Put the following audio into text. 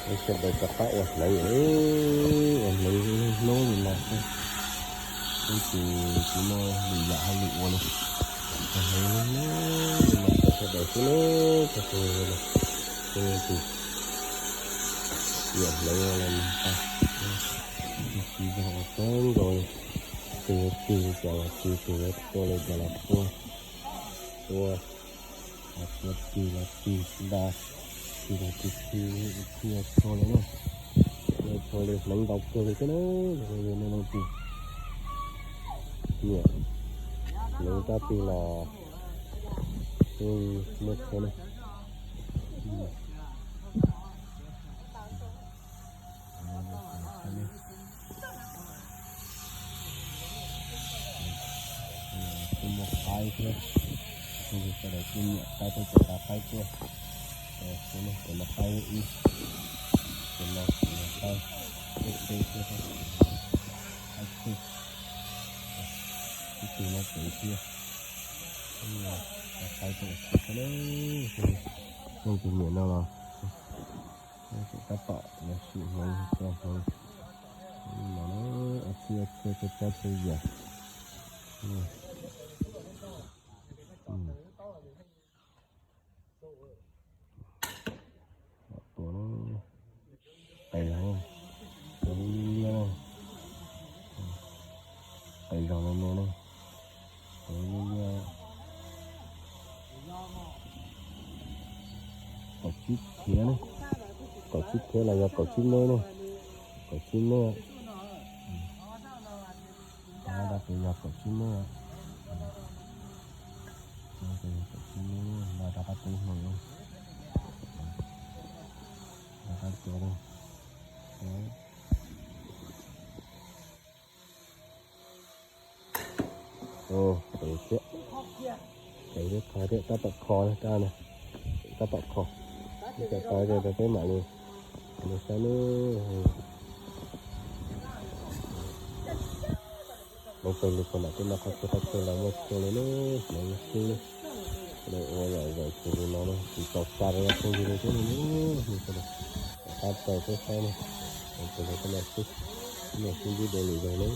Sawv daws rov qab ua hneev, ua hneev hnub li no xwb, tab sis kuv muaj lwm yam hauj lwm ua li. Ua hneev hnub li no rau sawv daws xwb na, txog tus no, tus nyiam hneev los nag tas, tsis zoo ua kawg nkaus li. Tus yuav tig li cas los tig, tus yuav tua li cas los tua, tua, tua tig los tig, nta tig los tig, tig tig txhua li na. Txhua li hneev ntau kawg li thiab na, yog nej leej twg nyiam hneev dab tsi los kuj muaj txhua na. Kuj muaj qaib thiab, sawv daws kuj nyiam qaib thiab, cov qaib tuaj, cov no qaib ib, cov no qaib teb teb thiab, qaib teb, ib tug no tsev thiab, cov qaib tuaj thiab, leej twg nyiam no los tab tom los sim hneev, tua hneev no, ua txhij ua txhua txhua tsav txhua yam. Tua qis zog, tua liab liab na, qis zog no no na, tua liab liab. Kaum tsib thiab ne, kaum tsib thiab los yog kaum tsib meb ne, kaum tsib meb. Dab tes yog kaum tsib meb, kaum tsib meb, nqa rov qab tua hneev, rov qab tua. Tus thiab, tus thiab qhov thiab tab tom kho, tab tom kho, tab tom kho tias peb mam li saib ne. Hmoob pawg lug puag nram tej no qhov twg qhov twg los muaj txhua li na, hneev xwb na. Sawv daws ua yam zam xws li no na, tsis txaus tsa rau phooj ywg li thiab ne. Sawv daws rov qab raws peb saib na, hmoob pawg lug tej no xwb, ib nyuag sib ntsib dua lwm zaus na.